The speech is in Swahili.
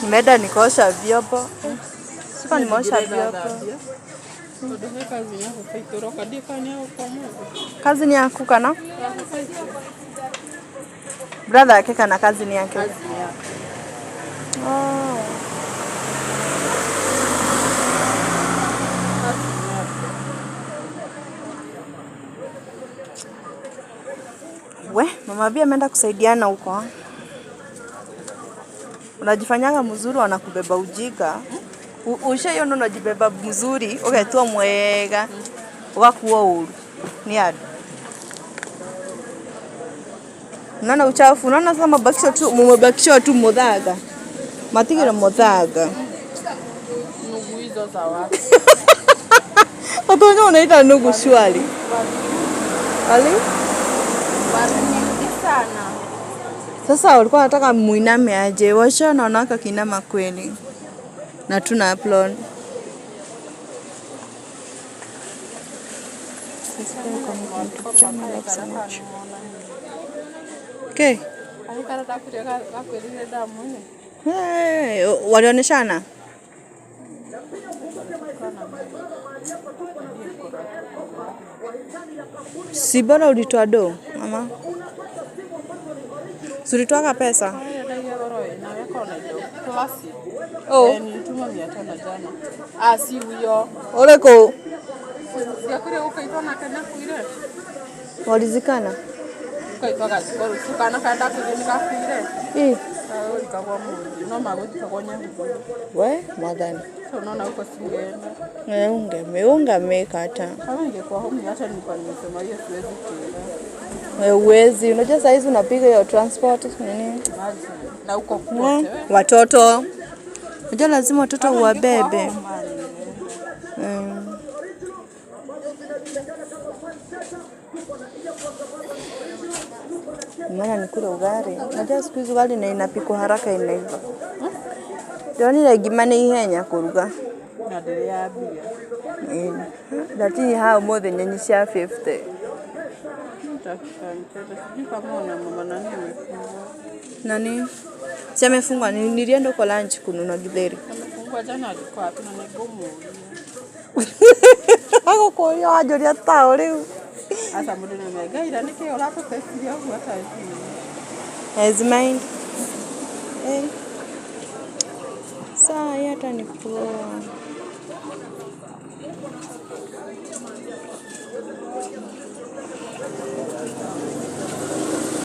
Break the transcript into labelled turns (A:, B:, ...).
A: Nimeenda nikaosha vyombo. Sikuwa nimeosha vyombo.
B: Tondũ he kazi ya gũka ũroka ndiĩ kana nĩ ya gũka ũmũthĩ.
A: Kazi ni yaku kana?
B: Ya gũka itũ.
A: Brother yake kana kazi ni yake?
B: Kazi ni yake.
A: Oh.
B: Kazi ni yake.
A: We, mama Bia ameenda kusaidiana huko. Unajifanyanga mzuri wanakubeba ujinga. Ushaiona unajibeba mzuri ugetua mwega ugakuo uru ni andu. Unaona uchafu, unaona sasa mabakisho tu, mumebakishiwa tu muthaga. Matigire muthaga.
B: Nugu hizo za watu.
A: Watu wenyewe unaita nugu shwari. Ali?
B: Watu nyingi sana.
A: Sasa walikuwa wanataka muiname aje? Washaona wanawake wakiinama kweli. Na tuna upload. Okay.
B: Arĩ karatathi gakwĩrire ndamuone.
A: Hey, walioneshana? Si bora ulitoa do mama? Si ulitoaka pesa?
B: Endagia goro ĩ nawe akorwo na indo classic.
A: Oh.
B: Eh, nilituma 500 jana. Ah, si huyo.
A: Ũrĩkũ?
B: Siakwire gũkaitwo nake nakuire.
A: Walizikana?
B: Gũkaitwo gathikwo rũciũ kana karĩa ndakwĩrire nĩ gakuire.
A: Ĩ.
B: Gagũthikagwo ũmũthĩ no magũthikagwo Nyahururu.
A: We, mwathani.
B: So unaona huko singeenda.
A: Ungemekata.
B: Kama ningekuwa home hata nilikuwa nimesema hiyo siwezi kuenda.
A: Wewe uwezi, unajua saa hizi unapiga hiyo transport nini?
B: Imagine. Na huko kote.
A: Watoto. Unajua lazima watoto
B: Kama ningekuwa
A: uwabebe.
B: home, ah, ningeenda.
A: Maana nikule ugali. Unajua siku hizi ugali na inapikwa haraka inaiva. Ndonire ngima nĩ ihenya kũruga.
B: Na ndĩrĩ yambia.
A: Lakini haha ũmũthĩ nyenyi cia 50.
B: Nitapika mchele. Sijui kama una mama nani amefungua.
A: Nani? Si amefungwa, nilienda huko lunch kununua githeri.
B: Amefungua jana alikuwa wapi na nĩngũmũria.
A: Agũkũria wanjũria taũ rĩu.
B: Sasa mũndũ nĩ Ngaira nĩkĩ ũratũtestirie ũguo atarĩ
A: Has mind. Eh. Saa hii hata ni poa.